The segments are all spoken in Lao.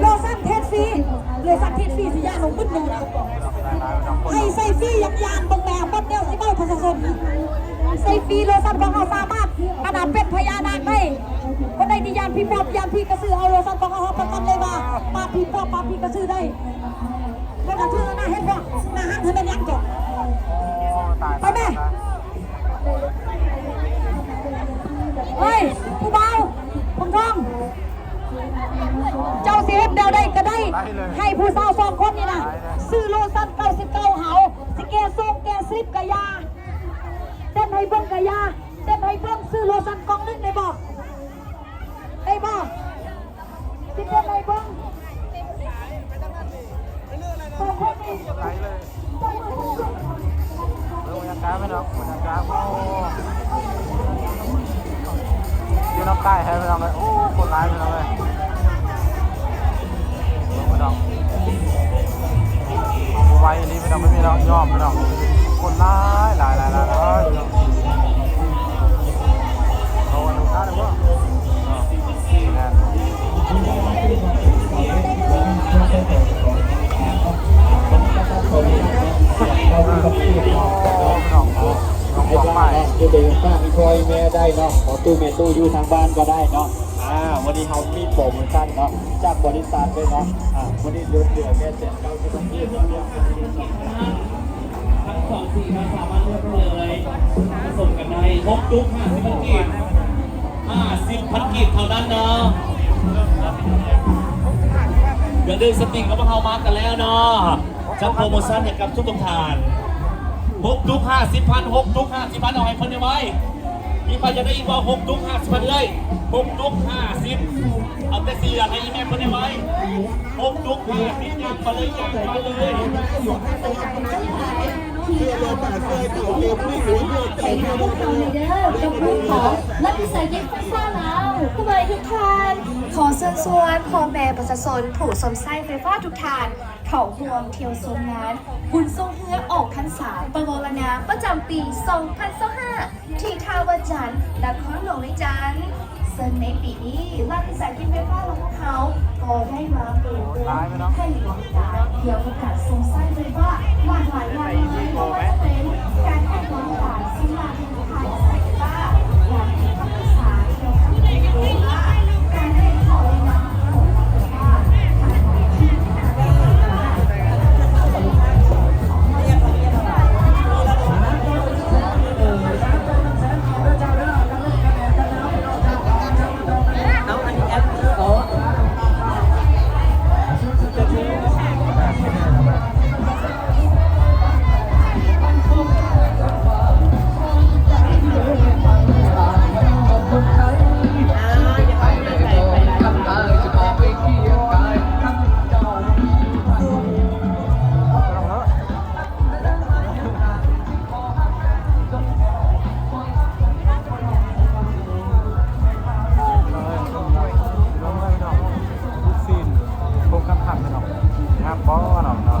ໂລຊັນເທສຟຣີ ໂລຊັນເທສຟຣີຊິຢ້ານລົງມຶດໜູນະ ໃຫ້ໃສ່ຟຣີ ຢາກຢ້ານເບິ່ງແດ່ ບັດແນວຊິເວົ້າປະຊາຊົນ ໃສ່ຟຣີ ໂລຊັນຂອງເຮົາສາມາດ ຂະໜາດເປັນພະຍານາກໄດ້. ຄົນໃດທີ່ຢ້ານຜີປອບ ຢ້ານຜີກະສື ເອົາໂລຊັນຂອງເຮົາ ຮັບປະກັນເລີຍວ່າ ປາບຜີປອບ ປາບຜີກະສືໄດ້. ບໍ່ກະຖືນະ ເຫັນບໍ່ ໜ້າຫັນເຮັດແມ່ນຫຍັງເກາະ ໄປແມ່. ເຮີ້ຍ ຜູ້ບ່າວ ຜົມທອງ ເຈົ້າຊິເຮັດແນວໃດກະໄດ້ ໃຫ້ຜູ້ສາວສອງຄົນນີ້ນະ ຊື້ໂລຊັນເກົ້າສິບເກົ້າເຮົາ ຊິແກ່ໂສກແກ່ສລິບກະຢ່າ ເຕັ້ນໃຫ້ເບິ່ງກະຢ່າ ເຕັ້ນໃຫ້ເບິ່ງ ຊື້ໂລຊັນກ່ອງໜຶ່ງໄດ້ບໍ່? ໄດ້ບໍ່? ຊິເປັນໃດເບິ່ງ ສອງຄົນນີ້ ໄປເລີຍ ເບິ່ງບັນຍາກາດພີ່ນ້ອງ ບັນຍາກາດ ໂອ້ ຢູ່ນຳໃຕ້ໃຫ້ພີ່ນ້ອງເອີຍ ໂອ້ ຄົນຫຼາຍພີ່ນ້ອງເອີຍ ເບິ່ງພີ່ນ້ອງ ບໍ່ໄຫວອີ່ຫຼີພີ່ນ້ອງ ພີ່ນ້ອງ ຍອມພີ່ນ້ອງ ຄົນຫຼາຍ ຫຼາຍ ຫຼາຍ ຫຼາຍ ຫຼາຍ ພີ່ນ້ອງ. ໄດ້ເນາະ ຢູ່ເປັນປ້າມີພໍ່ມີແມ່ໄດ້ເນາະ ພໍ່ຕູ້ແມ່ຕູ້ຢູ່ທາງບ້ານກໍໄດ້ເນາະ. ອ່າ ມື້ນີ້ເຮົາມີໂປຣໂມຊັນເນາະ ຈາກບໍລິສັດເລີຍເນາະ. ອ່າ ມື້ນີ້ເຫຼືອ ເຫຼືອແຄ່ແສນເກົ້າສິບພັນກີບ. ທັງສອງສີມາສາມາດເລືອກເລີຍ ຜະສົມກັນໄດ້ ຫົກຕຸກຫ້າສິບພັນກີບ ຫ້າສິບພັນກີບເທົ່ານັ້ນເນາະ. ຢ່າລືມສະຕິກກັບພວກເຮົາມາກັນແລ້ວເນາະ ຈັດໂປຣໂມຊັນໃຫ້ກັບທຸກໆທ່ານ ຫົກຕຸກຫ້າສິບພັນ ຫົກຕຸກຫ້າສິບພັນ ເອົາໃຫ້ເພິ່ນໄວໆ. ມີໃຜຢາກໄດ້ອີກບໍ່? ຫົກຕຸກຫ້າສິບພັນເອື້ອຍ ຫົກຕຸກຫ້າສິບ ເອົາແຕ່ສີ່ດຽວໃຫ້ອີ່ແມ່ເພິ່ນໄດ້ໄວ ຫົກຕຸກຫ້າສິບ ຍ່າງມາເລີຍ ຍ່າງມາເລີຍ. ສະບາຍດີທຸກທ່ານ ຂໍເຊີນຊວນພໍ່ແມ່ປະຊາຊົນຜູ້ຊົມໃຊ້ໄຟຟ້າທຸກທ່ານ ເຂົ້າຮ່ວມທ່ຽວຊົມງານບຸນຊ່ວງເຮືອອອກພັນສາປະວໍລະນາ ປະຈຳປີສອງພັນຊາວຫ້າ ທີ່ທ່າວັດຈັນ ນະຄອນຫຼວງວຽງຈັນ ເຊິ່ງໃນປີນີ້ ລັດວິສາຫະກິດໄຟຟ້າລາວພວກເຮົາກໍໄດ້ວາງໂປຣແກຣມໃຫ້ບໍລິການກ່ຽວກັບການຊົມໃຊ້ໄຟຟ້າຫຼາກຫຼາຍຢ່າງເລີຍ ບໍ່ວ່າຈະເປັນການໃຫ້ບໍລິການ ລູກຊີ້ນ ໂຄງການຜັກເນາະ ງາມບໍ່ເນາະ ເນາະ.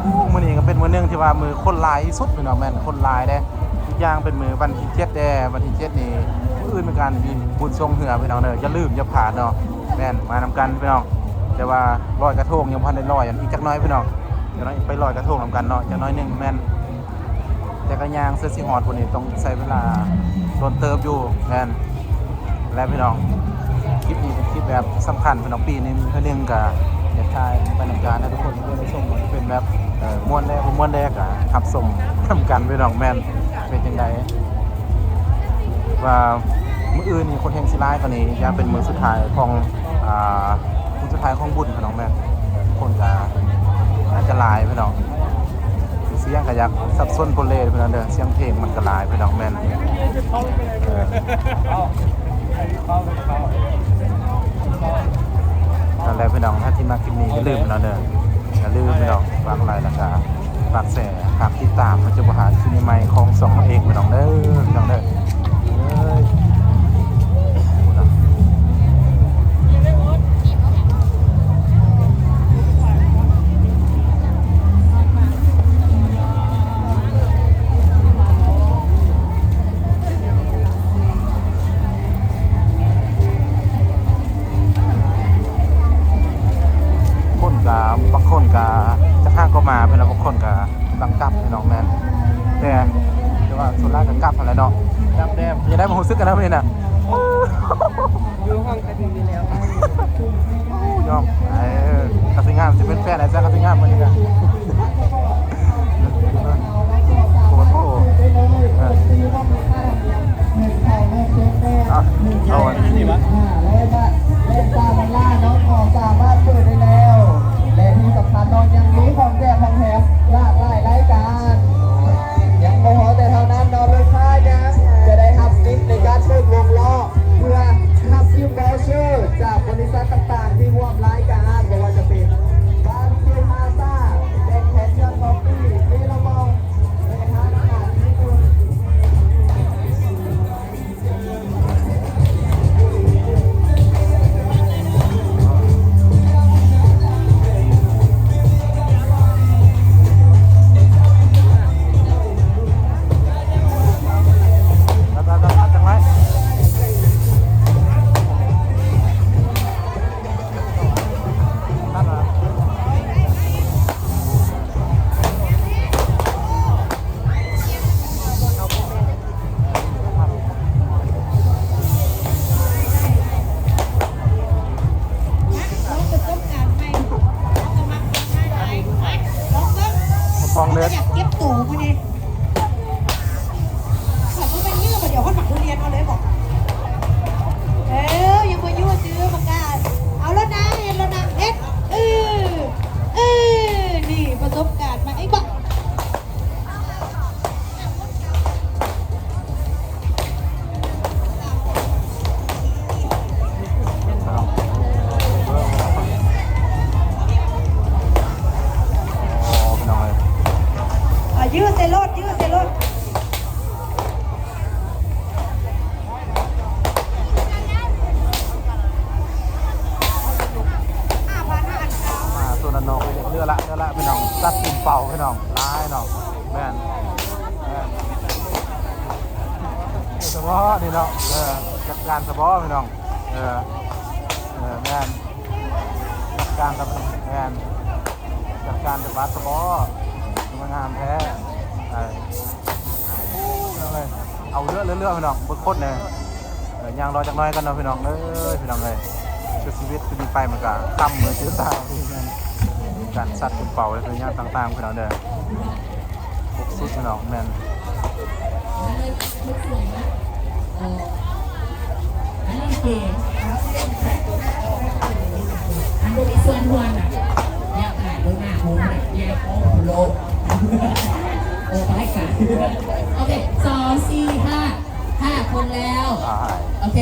ໂອ້ ມື້ນີ້ກໍເປັນມື້ໜຶ່ງທີ່ວ່າມື້ຄົນຫຼາຍທີ່ສຸດເນາະ ແມ່ນຄົນຫຼາຍເດ້ ອີກຢ່າງເປັນມື້ວັນທີເຈັດເດ້ ວັນທີເຈັດນີ້ ມື້ອື່ນເປັນການມີບຸນຊ່ວງເຮືອພີ່ນ້ອງເດີ ຢ່າລືມຢ່າພາດເນາະ ແມ່ນມານຳກັນພີ່ນ້ອງ. ແຕ່ວ່າລອຍກະທົງຍັງບໍ່ທັນໄດ້ລອຍ ອັນ ອີກຈັກໜ້ອຍພີ່ນ້ອງ ຈັກໜ້ອຍໄປລອຍກະທົງນຳກັນເນາະ ຈັກໜ້ອຍໜຶ່ງແມ່ນ ແຕ່ກະຍ່າງເຊິ່ງຊິຮອດພຸ້ນນີ້ ຕ້ອງໃຊ້ເວລາດົນເຕີບຢູ່ ແມ່ນ ແລະພີ່ນ້ອງ ຄລິບນີ້ເປັນຄລິບແບບສຳຄັນພີ່ນ້ອງ ປີໜຶ່ງເທື່ອໜຶ່ງ ກະຢາກຖ່າຍບັນຍາກາດໃຫ້ທຸກຄົນໄດ້ຊົມ ເປັນແບບ ເອີ ມ່ວນແດ່ບໍ່ມ່ວນແດ່ ກະຮັບຊົມນຳກັນພີ່ນ້ອງ ແມ່ນ ເປັນຈັ່ງໃດ ວ່າມື້ອື່ນນີ້ຄົນແຮ່ງຊິຫຼາຍກວ່ານີ້ ຢ້ານເປັນມື້ສຸດທ້າຍຂອງ ອ່າ ມື້ສຸດທ້າຍຂອງບຸນພີ່ນ້ອງ ແມ່ນ ຄົນກະອາດຈະຫຼາຍພີ່ນ້ອງ ສຽງກະຢາກສັບສົນໂປເລພີ່ນ້ອງເດີ ສຽງເພງມັນກະຫຼາຍພີ່ນ້ອງ ແມ່ນ ເອີ ນັ້ນແຫຼະພີ່ນ້ອງ ຖ້າທີ່ມັກຄລິບນີ້ຢ່າລືມພີ່ນ້ອງເດີ ຢ່າລືມພີ່ນ້ອງ ຝາກໄລກ໌ ແລ້ວກະຝາກແຊ ຝາກຕິດຕາມ ເພື່ອຈະບໍ່ພາດຄລິບໃໝ່ໆຂອງຊ່ອງເຮົາເອງພີ່ນ້ອງເດີ ພີ່ນ້ອງເດີ ເອີຍ ຄົນກະ ບາງຄົນກະຈະຫາກໍມາ ເພິ່ນວ່າ ບາງຄົນກະ ກຳລັງກັບພີ່ນ້ອງ ແມ່ນ ແຕ່ ແຕ່ວ່າສ່ວນຫຼາຍກໍກັບຫັ້ນແຫຼະເນາະ ກັບແດ່ ເປັນຈັ່ງໃດ ຄວາມຮູ້ສຶກກັນນະມື້ນີ້ນະ ຢູ່ຫ້ອງກະດີຢູ່ແລ້ວ ຍອມ ເອີ ກະຊິງາມ ຊິເປັນແຟນໄອ້ແຊກະຊິງາມມື້ນີ້ນະ ໂອ້ໂຫ ເອີ ເອົາ ເອົາອັນນີ້ວະ ເລ່ນຕາມເວລາເນາະ ກໍສາມາດເປີດໄດ້ແລ້ວ ແລະທີ່ສຳຄັນເນາະ ຍັງມີຂອງແຈກຂອງແຖມຫຼາກຫຼາຍລາຍການ ຍັງບໍ່ພໍແຕ່ເທົ່ານັ້ນເນາະ ລູກຄ້າຍັງຈະໄດ້ຮັບສິດໃນການເປີດວົງລໍ້ ເພື່ອຮັບກິບເວີເຊີຈາກບໍລິສັດຕ່າງໆທີ່ຮ່ວມລາຍການ ບໍ່ວ່າຈະເປັນບາບີຄິວພາຊາ ແບັກແພັນຊອບປີ້ ເບລາມອນ ແລະຮ້ານອາຫານຍີ່ປຸ່ນ. ລອງເບິ່ງ ລອງເບິ່ງ ບໍ່ຕ້ອງເລີຍ ຢາກເຈັບໂຕມື້ນີ້ ເຂົາບໍ່ແມ່ນເງືອບໍ່ ດຽວຮອດໝາກທຸລຽນເອົາເລີຍບໍ ເອີ ຍັງບໍ່ຢູ່ຊື່ປະກາດ ເອົາໂລດນາ ເຮັດໂລດນາ ເຮັດ ເອີ ເອີ ນີ້ປະສົບການໃໝ່ ເອີ ບໍ່ ອ່າ ຢື້ໃສ່ລົດ ຢື້ໃສ່ລົດ. ອ່າ ໂຊນດ້ານນອກເຫຼືອລະ ເຫຼືອລະ ພີ່ນ້ອງ ຈັດກຸ່ມເປົ່າ ພີ່ນ້ອງ ຫຼາຍເນາະ ແມ່ນ ແມ່ນ ສະເພາະນີ້ເນາະ ເອີ ຈັດການສະເພາະ ພີ່ນ້ອງ ເອີ ເອີ ແມ່ນ ຈັດການ ແມ່ນ ຈັດການແບບວ່າສະເພາະ ງາມແທ້ເອີ. ເອົາເລື້ອຍໆ ເລື້ອຍໆ ພີ່ນ້ອງ ເບິ່ງຄົນແດ່ ເອີ ຍ່າງລໍຈັກໜ້ອຍກ່ອນເນາະ ພີ່ນ້ອງເອີຍ ພີ່ນ້ອງເອີຍ ຄືຊີວິດຄືມີໄປມັນກະຄ່ຳມື້ຈື່ຕາ ການສັດກະເປົາ ແລະ ຫຍັງຕ່າງໆ ພີ່ນ້ອງເດີ ຄົບຊຸດ ພີ່ນ້ອງ ແມ່ນ. ອັນນີ້ເກມ ອັນບໍ່ມີສ່ວນຮ່ວມນະ ຢ່າຕາຍເບິ່ງໜ້າໂຫດນະ ຢ່າໂອ້ໂຫຼດ ໂອ້ ຕາຍກະ ໂອເຄ ສອງ ສີ່ ຫ້າ ຫ້າຄົນແລ້ວ ໂອເຄ